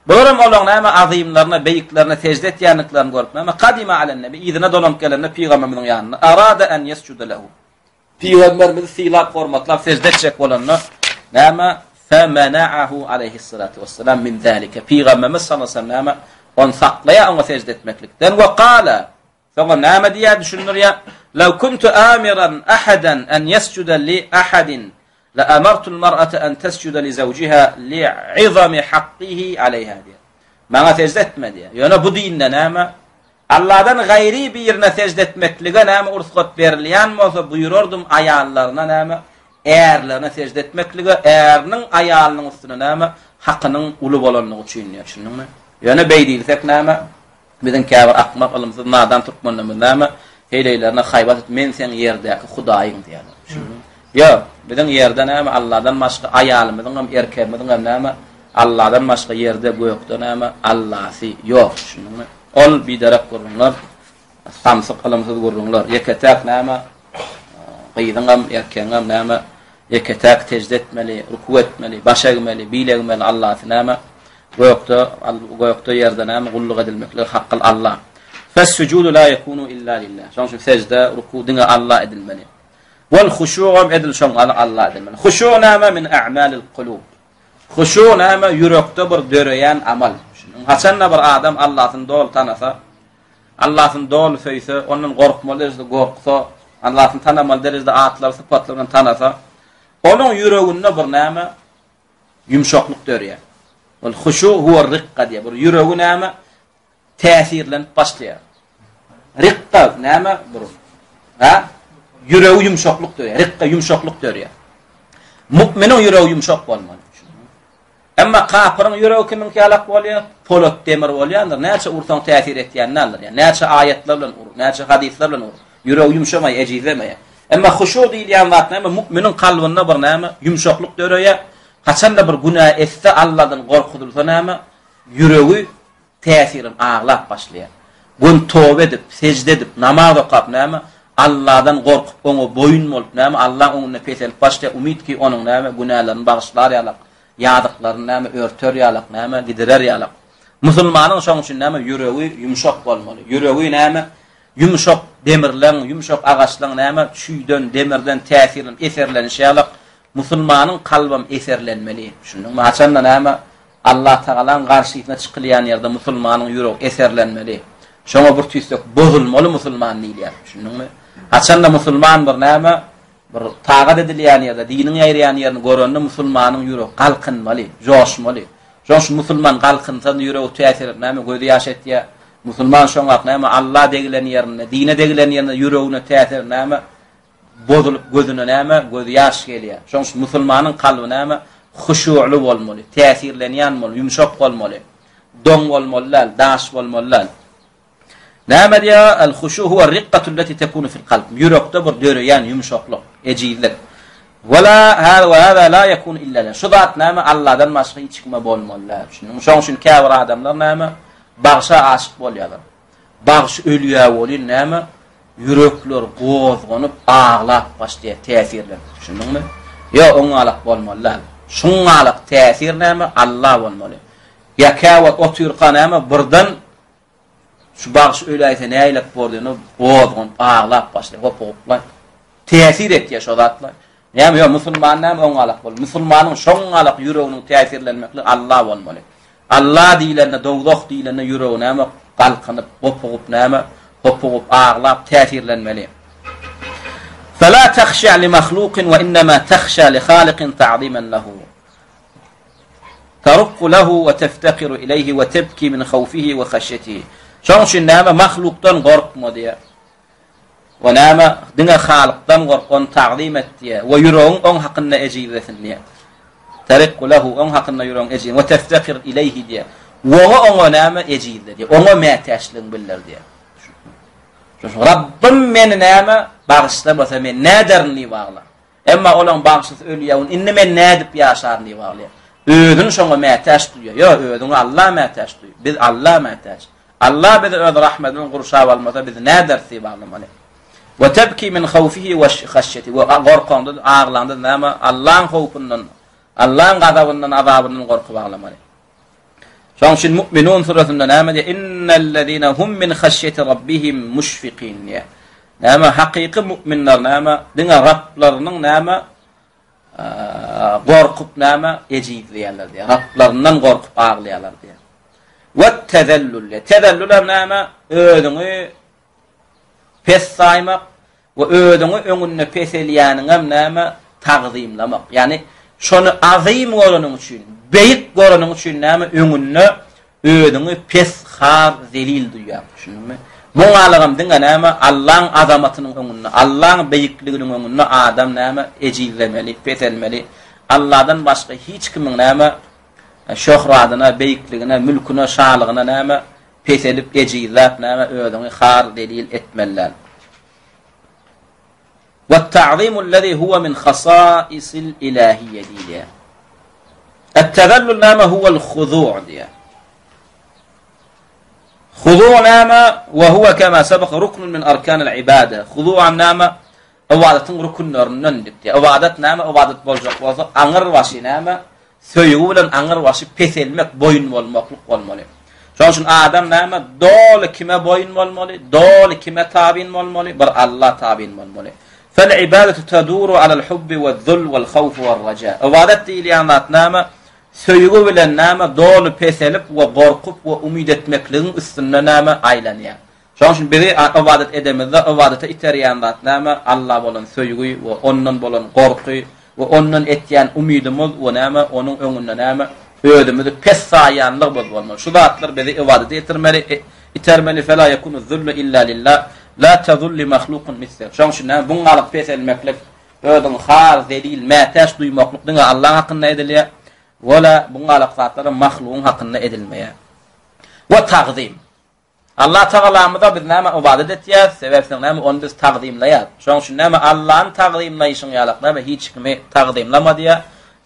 Bularam olaň näme azymlaryna, beýiklerine sežde etýändiklerini görüp näme? Kadima alen nebi, yzyna dolanyp gelende pygamberimiziň ýanyna, arada en ýesjude lehu. Pygamberimizi sylap, hormatlap sežde etjek bolanda näme? Femena'ahu aleýhissalatu wessalam min zalike. Pygamberimiz sallallahu aleyhi ve sellem näme? Ony saklaýar oňa sežde etmeklikden we gala Soňra näme diýýär, düşündirýär, Law kuntu amiran ahadan an yasjuda li ahadin la amartul mar'ata an tasjuda li zawjiha li'izami haqqihi alayha diýýär. Maňa sežde etme diýýär. Ýöne bu dinde näme? Allahdan gaýry birine sežde etmeklige näme rugsat berilýän bolsa, buýrardym aýallaryna näme? Ärlerine sežde etmeklige, äriniň aýalynyň üstüne näme? Hakynyň uly bolanlygy üçin diýýär. Düşündiňmi? Ýöne beý diýilsek näme? Biziň käbir akmak, ylymsyz, nadan türkmenlerimiz näme, heleýlerine haýbat edip, men seň ýerdäki hudaýyň diýýärler. Düşündiňmi? Ýok, biziň ýerde näme, Alladan başga aýalymyzyň hem, erkegimiziň hem näme, Alladan başga ýerde, gökde näme, Allasy ýok. Düşündiňmi? Ol biderek gürrüňler, samsyk, ylymsyz gürrüňler. Ýeke-täk näme, gyzyň hem, erkegiň hem näme, ýeke-täk sežde etmeli, ruku etmeli, baş egmeli, bil egmeli Allasy näme, Gökde, gökde, ýerde näme gulluk edilmeklik hakkyl Alla. Fes-sujudu la yekunu illa lillah. Şonuň üçin sejde, ruku diňe Alla edilmeli. Wal huşugam edil şoň ýaly Alla edilmeli. Huşu näme? Min a'malil kulub. Huşu näme? Ýürekde bir döreýän amal. Haçanda bir adam Allasyny doly tanasa, Allasyny doly söýse, ondan gorkmaly derejede gorksa, Allasyny tanamaly derejede atlary, sypatlary bilen tanasa, onuň ýüreginde bir näme? Ýumşaklyk dörýär. Ol huşu huwa rikka diýýär. Bir ýüregi näme? Täsirlenip başlaýar. Rikka näme? Bir ha? Ýüregi ýumşaklyk dörýär. Rikka ýumşaklyk dörýär. Mu'miniň ýüregi ýumşak bolmaly. Emma kapyryň ýüregi kimiňki ýalak bolýar? Polat demir bolýandyr. Näçe ursaň täsir etýän däldir. Ýani näçe aýatlar bilen ur, näçe hadyslar bilen ur. Ýüregi ýumşamaýar, ejizlemeýär. Emma huşu diýilýän zat näme? Mu'miniň kalbynda bir näme? Ýumşaklyk döreýär. Haçanda bir günä etse, Alladan gorkuzylsa näme? Ýüregi täsirin aglap başlaýar. Gün toba edip, sežde edip, namaz okap näme? Alladan gorkup, oňa boýun bolup näme? Allaň öňünde peselip başlaýar. Umyt ki, onuň näme? Günälerini bagyşlar ýalak, ýazyklaryny näme? Örter ýalak, näme? Gidirer ýalak. Musulmanyň şoň üçin näme? Ýüregi ýumşak bolmaly. Ýüregi näme? Ýumşak demirleň, ýumşak agaçlaň näme, çüýden, demirden täsirlenip eserlenişi ýalak, musulmanyň kalbam eserlenmeli. Düşündiňmi? Haçanda näme, Allatagalaň garşysyna çykylýan ýerde musulmanyň ýüregi eserlenmeli. Şoňa bir tüýsek bozulmaly musulman diýilýär. Düşündiňmi? Haçanda musulman bir näme, bir tagat edilýän ýerde, diniň ýaýraýan ýerini görende musulmanyň ýüregi galkynmaly, joşmaly. Şoň üçin musulman galkynsa ýüregi täsir edip näme, gözi ýaş etýär. Musulman şoňak näme Alla degilen ýerinde, dine degilen ýerinde ýüregine täsir näme bozulyp gözüne näme gözi ýaş gelýär. Şoň üçin musulmanyň kalby näme huşuly bolmaly, täsirlenýän bolmaly, ýumşak bolmaly. Doň bolmaly däl, daş bolmaly däl. Näme diýýär? El huşu huwa riqqatu lati tekunu fil kalb. Ýürekde bir döreýän ýumşaklyk, ejizlik. Wala hada we hada la yekun illa lillah. Şu zat näme? Allahdan başga hiç kime bolmaly däl. Düşündiňmi? Şoň üçin käbir adamlar näme? Bagşa aşyk bolýarlar. Bagşy ölýär welin näme? Ýürekler gozganyp, aglap başlaýar, täsirlenip. Düşündiňmi? Ýok, oňňalak bolmaly däl. Şuňňalak täsir näme? Alla bolmaly. Ýa käwagt otyrka näme? Birden Şu bagşy öläýse näýlek bor diýende gozganyp aglap başlaýar, hopugyplaý. Täsir etýär şo zatlar. Näme ýok, musulman näme oňalak bol. Musulmanyň şoňalak ýüreginiň täsirlenmekli Alla bolmaly. Alla diýlende, dowzah diýlende ýüregi näme galkynyp, gopugyp näme hopugyp aglap täsirlenmeli. Fela tahşa li mahlukin we innema tahşa li halikin ta'zimen lehu. Tarukku lehu we teftekiru ileýhi we tebki min hawfihi we haşýetihi. Şonuň üçin näme mahlukdan gorkma diýýär. We näme diňe Halykdan gork, ony tagzym et diýýär. We ýüregiň oň hakynda ejizlesin diýýär. Tarikku lehu oň hakynda ýüregiň ejiz we teftekir ileýhi diýýär. We oňa oňa näme ejizle diýýär. Oňa mätäçligiň bildir diýýär. Rabbym meni näme bagyşlamasa men näderin diýip agla. Emma olaň bagşysy ölýär, ony indi men nädip ýaşaryn diýip aglaýar. Özüni şoňa mätäç duýýar. Ýok, özüňi Alla mätäç duý. Biz Alla mätäç. Alla bizi öz rahmeti bilen gurşap almasa, biz näderis diýip aglamaly. We tebki min hawfihi we haşýeti we gorkaňda, aglaňda näme? Allaň howpundan, Allaň gazabyndan, azabyndan gorkup aglamaly. Şonuň üçin Mu'minun suresinde näme diýýär? Innellezine hum min haşýeti rabbihim muşfikin diýýär. Näme hakyky mu'minler näme? Diňe Rablarynyň näme gorkup näme ejizleýärler diýýär. Rablaryndan gorkup aglaýarlar diýýär. We tezellül. Tezellül hem näme? Özüňi pes saýmak we özüňi öňünde peselýäniňem näme tagzymlamak. Ýagny şony azym göreniň üçin, beýik göreniň üçin näme öňünde özüňi pes, har, zelil duýýaň. Düşündiňmi? Muňalygam diňe näme Allaň azamatynyň öňünde, Allaň beýikliginiň öňünde adam näme ejizlemeli, peselmeli. Alladan başga hiç kimiň näme şöhradyna, beýikligine, mülküne, şalygyna näme Peselip, ejizläp näme özüňi har, zelil etmeli däl. Wetta'zimullezî huwe min hasaisil ilâhiyye diýilýär. Et-tezellül näme huwel huzu' diýýär. Huzu' näme? We huwe kema sebeka ruknun min arkanil ibade. Huzu' näme? Ybadatyň rükünlerinden diýip. Ybadat näme? Ybadat boljak bolsa, aňyr başy näme? Söýgi bilen aňyr başy peselmek, boýun bolmaklyk bolmaly. Şonuň üçin adam näme? Doly kime boýun bolmaly? Doly kime tabyn bolmaly? Bir Alla tabyn bolmaly. Fel ibadatu taduru alal hubbi we-zul wel-hawf we-raja. Ybadat diýilýän zat näme? Söýgi bilen näme? Doly peselip we gorkup we umyt etmekligiň üstünde näme? Aýlanýar. Şonuň üçin bizi ybadat edemizde ybadata iterýän zat näme? Alla bolan söýgi we Ondan bolan gorky we Ondan etýän umydymyz we näme? Onuň öňünde näme? Özümizi pes saýýanlygymyz bolmaly. Şu zatlar bizi ybadata ýetirmeli, itermeli. Fela yekunu zullu illa lillah, la tazul li mahlukun mislek. Şonuň üçin näme? Buňňalyk peselmeklik, özüňi har, zelil, mätäç duýmaklyk diňe Allaň hakynda edilýär. Wela buňňalyk zatlar mahlugyň hakynda edilmeýär. We tagzym. Allah Tagalamyza biz näme ybadat etýäs, sebäpsiň näme ony biz tagzymlaýas. Şoň üçin näme Allany tagzymlaýşyň ýalak näme hiç kimi tagzymlama diýýär.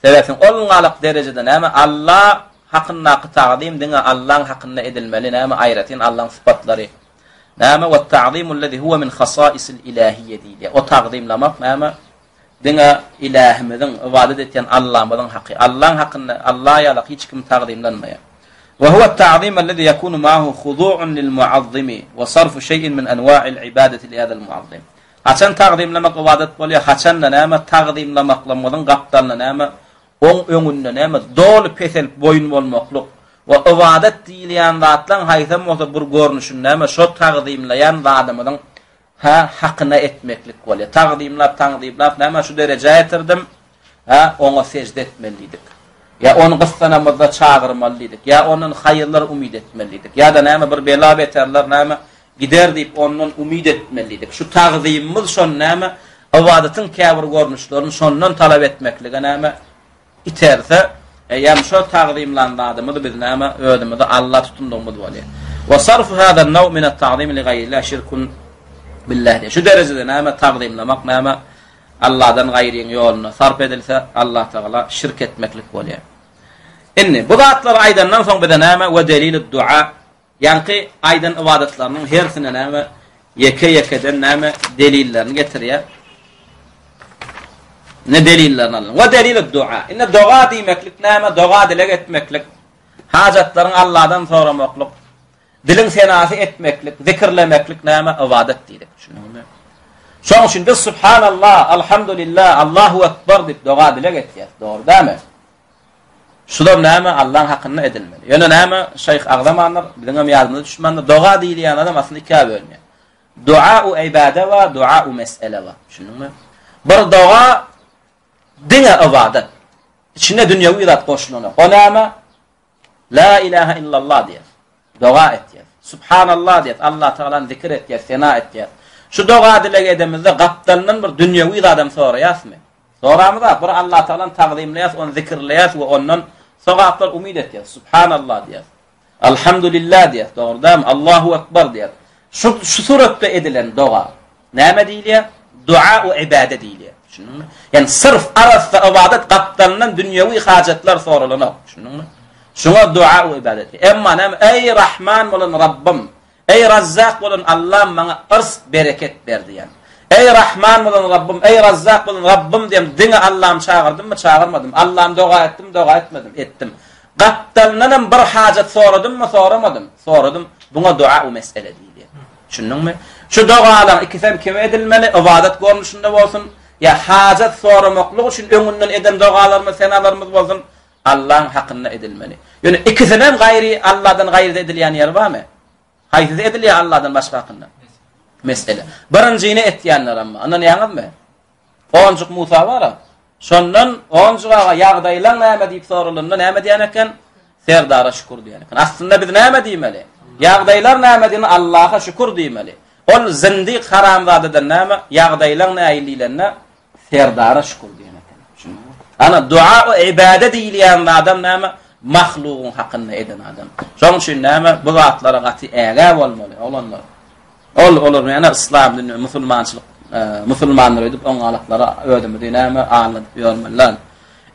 Sebäpsiň ol ňalak derejede näme Alla hakyndaky tagzym diňe Allaň hakynda edilmeli näme aýratyn Allaň sypatlary. Näme we ta'zimullezi huwa min hasaisil ilahiýe diýilýär. O tagzymlamak näme Diňe Ilähimiziň, ybadat etýän Allamyzyň haky. Allaň hakynda, Alla ýalak hiç kim tagzymlanmaýar. We huwa at-ta'zim ellezi ýekunu ma'ahu huzu'un lil-mu'azzimi we sarfu şeý'in min enwa'il ibadeti li hazal mu'azzim. Haçan tagzymlamak ybadat bolýar? Haçanda näme tagzymlamaklygymyzyň gapdalynda näme oň öňünde näme doly peselip boýun bolmaklyk we ybadat diýilýän zatlaryň haýsam bolsa bir görnüşini näme şo tagzymlaýan zadymyzyň Hä, hakyna etmeklik bolýar. Tagzymlap, taňzymlap, näme şu derejä ýetirdim, hä, oňa sežde etmeli diýdik. Ýa ony gyssanamyzda çagyrmaly diýdik. Ýa ondan haýyrlar umyt etmeli diýdik. Ýa-da näme bir bela-beterler näme gider diýip ondan umyt etmeli diýdik. Şu tagzymymyz şony näme ybadatyň käbir görnüşlerini şondan talap etmeklige näme iterse, eýýäm şo tagzymlan zadymyzy biz näme, özümizi Alla tutundygymyz bolýar. Wa sarfu hada naw min at-ta'zim li gaýrillah şirkun billah diýýär. Şu derejede näme tagzymlamak näme Alladan gaýryň ýoluna sarp edilse, Allah Tagala şirk etmeklik bolýar. Indi bu zatlary aýdandan soň bize näme we delilud dua Ýaňky aýdan ybadatlarynyň hersine näme ýeke-ýekeden näme delillerini getirýär. Ne delillerini alyň. We delilud dua. Indi doga diýmeklik näme? Doga dileg etmeklik, hajatlaryň Allahdan soramaklyk, diliň senasy etmeklik, zikirlemeklik näme? Ybadat diýdik. Düşündiňmi? Şonuň üçin biz subhanallah, alhamdulillah, Allahu ekber diýip doga dileg etýäris. Dogry dälmi? Şular näme Allaň hakynda edilmeli. Ýöne näme şeýh agzamandyr, biziňem ýadymyza düşmändir. Doga diýilýän adam aslynda ikä bölünýär. Dua-u ibade we dua-u mesele bar. Düşündiňmi? Bir doga diňe ybadat. Içinde dünýewi zat goşulanok. O näme? La ilaha illallah diýer. Doga etýär. Subhanallah diýer. Allah Tagalany zikir etýär, sena etýär. Şu doga dileg edemizde gapdalyndan bir dünýewi zadam soraýasmy? Soramyzak, bir Allah Tagalany tagzymlaýas, ony zikirleýäs we ondan sogaplar umyt etýäs. Subhanallah diýýäs. Alhamdulillah diýýäs, dogry dälmi? Allahu ekber diýýäs. Şu şu suratda edilen doga näme diýilýär? Dua u ibade diýilýär. Düşündiňmi? Ýani syrf arassa ybadat gapdalyndan dünýewi hajatlar soralanok. Düşündiňmi? Şuňa dua u ibadet. Emma näme? Eý Rahman bolan Rabbym, Eý Razzak bolan Allam maňa yrs bereket ber diýen. Eý Rahman bolan Rabbym, eý Razzak bolan Rabbym diýen diňe Allamy çagyrdymmy, çagyrmadym. Allamy doga etdim, doga etmedim, etdim. Gapdalyndanam bir hajat soradymmy, soramadym, soradym. Buňa dua-u mesele diýilýär. Düşündiňmi? Şu dogalaryň ikisem kime edilmeli? Ybadat görnüşinde bolsun, ýa hajat soramaklyk üçin öňünden eden dogalarymyz, senalarymyz bolsun, Allaň hakynda edilmeli. Ýöne ikisinem gaýry Alladan gaýryda edilýän ýeri barmy? Haýsysy edilýär Alladan başga hakynda? Mesele. Birinjini etýänler amma. Ynanýaňyzmy? Onjuk Musa bar-a. Şondan Onjuk aga ýagdaýlaň näme diýip soralanda näme diýen eken? Serdara şükür diýen eken. Aslynda biz näme diýmeli? Ýagdaýlar näme diýende Allaha şükür diýmeli. Ol zindik haramzadadan näme? Ýagdaýlaň nähili diýlende Serdara şükür diýen eken. Düşündiňmi? Ana dua we ibade diýilýän adam näme? Mahlugyň hakynda eden adam. Şonuň üçin näme? Bu zatlara gaty ägä bolmaly, oglanlar. Ol olar näme yslam dini, musulmançylyk, e, musulmanlar öýdüp oňalyklara özümizi näme aldadyp ýörmeliler.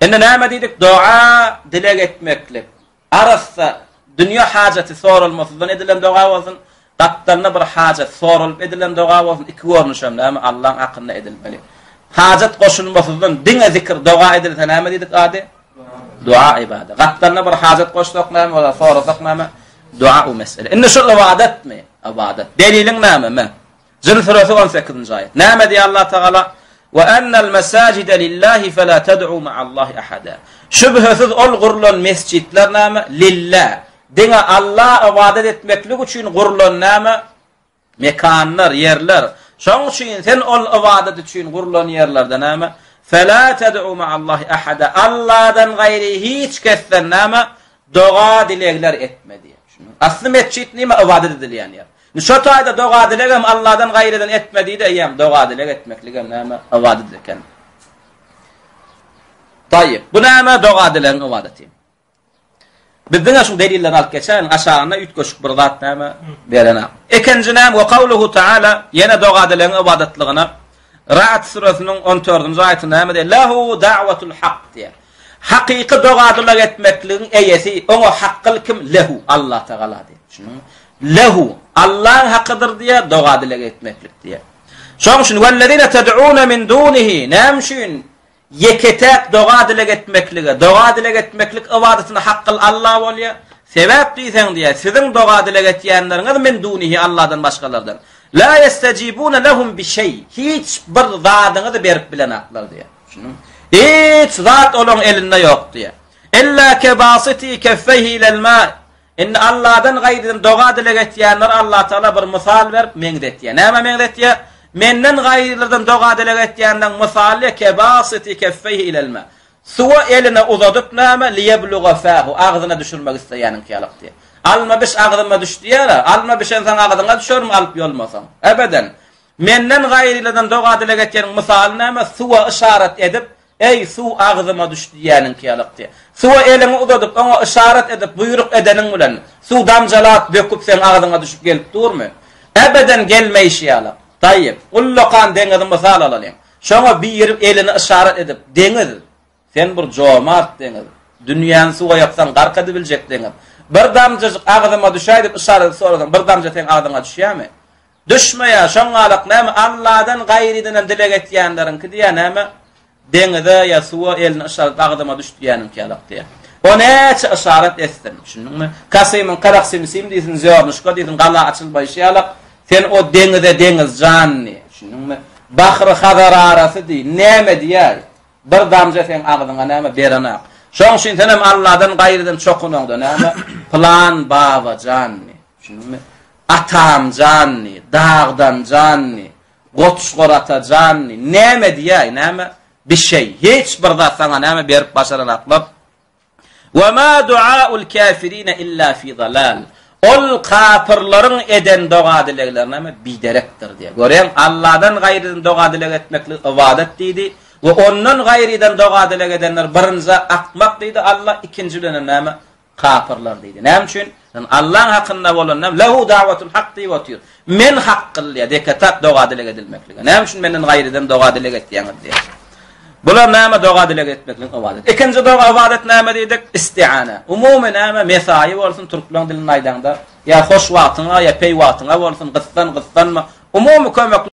Indi näme diýdik? Dua dileg etmeklik. Arassa dünýe hajaty soralmasyzdan edilen doga bolsun, gapdalynda bir hajat soralyp edilen doga bolsun, iki görnüşem näme Allaň hakynda edilmeli. Hajat goşulmasyzdan diňe zikir doga edilse näme diýdik ady? Dua ibada. Gapdalynda bir hajat goşsak näme bolar, sorasak näme? Dua u mesele. Indi şu ybadatmy? Ybadat. Deliliň näme? Me. Jyn süresi 18-nji aýat. Näme diýýär Allah Tagala? Wa ennel mesajide lillahi fela ted'u ma'allahi ahada. Şübhesiz ol gurlan mesjitler näme? Lillah. Diňe Alla ybadat etmeklik üçin gurlan näme? Mekanlar, ýerler. Şoň üçin sen ol ybadat üçin gurlan ýerlerde näme? Fela ted'u ma'allahi ahada. Alladan gaýry hiç kesden näme? Doga dilegler etme diýýär. Asly mesjit näme? Ybadat edilýän ýer. Indi şo taýda doga-dilegem Alladan gaýrydan etme diýdi, eýýäm doga-dileg etmekligem näme? Ybadat eken. Taýyp. Bu näme? Doga-dilegiň ybadaty. Biz diňe şu delillerini alyp geçäýeliň, aşagynda üýtgeşik bir zat näme berenak. Ikinji näme? Wa kawluhu taala ýene doga-dilegiň ybadatlygyna Ra'd süresiniň 14-nji aýatynda näme diýýär? Lahu da'watul hak diýýär. Hakyky doga-dileg etmekligiň eýesi, oňa hakgyl kim? Lehu, Allah Tagala diýýär. Düşündiňmi? Lehu, Allaň hakydyr diýýär, doga-dileg etmeklik diýýär. Şonuň üçin wellezine ted'une min dunihi, näme üçin ýeke-täk doga-dileg etmeklige, doga-dileg etmeklik ybadatyna hakgyl Alla bolýar? Sebäp diýseň diýýär, siziň doga-dileg etýänleriňiz min dunihi Alladan başgalardan. La ýestejibune lehum bi şeý, hiç bir zadyňyzy berip bilenaklar diýýär. Düşündiňmi? Hiç zat olaň elinde ýok diýýär. Illa kebasiti keffeýhi ilel ma. Indi Alladan gaýrydan doga-dileg etýänleri Allatagala bir mysal berip meňzetýär. Nämä meňzetýär? Menden gaýrylardan doga-dileg etýänleriň mysaly kebasiti keffeýhi ilel ma. Suwa elini uzadyp näme liýebluga fahu agzyna düşürmek isleýäniňki ýalyk diýýär. Alma biş agzyma düş diýýär-ä. Alma bişensoň agzyňa düşermi alyp ýolmasaň? Ebeden. Menden gaýrylardan doga-dileg etýäniň mysaly näme? Suwa yşarat edip, Eý, suw agzyma düş diýýäniňki ýalyk diýýär. Suwa eliňi uzadyp, oňa yşarat edip, buýruk edeniň bilen, suw damjalap, böküp seň agzyňa düşüp gelip durmy? Ebeden gelmeýşi ýalyk. Taýyp, ullakan deňizi mysal alalyň. Şoňa biri elini yşarat edip, Deňiz! Sen bir jomart deňiz. Dünýäni suwa ýaksaň gark edibiljek deňiz. Bir damjajyk agzyma düşäý diýip yşarat edip sorasaň, bir damja seň agzyňa düşýärmi? Düşmeýär, şoň galak näme, Alladan gaýrydanam dileg etýänleriňki diýýär näme, deňize ýa suwa elini yşarat agzyma düş diýýäniňki ýalak diýýär. O näçe yşarat etsin, düşündiňmi? Kasymyň karak sim-sim diýsin, zýornuşka diýsin, gala açylmaýşy ýalak, sen o deňize deňiz jan diý, düşündiňmi? Bahry Hazar arasy diý, näme diýäý? Bir damja seň agzyňa näme berenak. Şoň üçin senem Alladan gaýrydan çokunaňda näme, pylan baba jan diý, düşündiňmi? Atamjan diý, Dagdanjan diý, Goçgor atajan diý, näme diýäý, näme? Bişeý, hiç bir zat saňa näme berip başaranaklar. Wa ma duaul kafirine illa fi zalal. Ol kapyrlaryň eden doga-dilegleri näme? Biderekdir diýýär. Görýäň, Alladan gaýrydan doga-dileg etmeklik ybadat diýdi we ondan gaýrydan doga-dileg edenler birinji akmak diýdi Alla, ikinji bilenem näme? Kapyrlar diýdi. Näme üçin? Sen Allaň hakynda bolan näme? Lehu da'watul hak diýip otyr. Men hak kylýar, deke-tak doga-dileg edilmeklige. Näme üçin menden gaýrydan doga-dileg etýäňiz diýýär. Bular näme doga-dileg etmekligiň ybadat. Ikinji doga ybadat näme diýdik? Istiana. Umumy näme? Mesaýy bolsun, türkleň dilinde aýdaňda, ýa hoş wagtyňa, ýa peý wagtyňa bolsun, gyssan, gyssanma. Umumy kömek.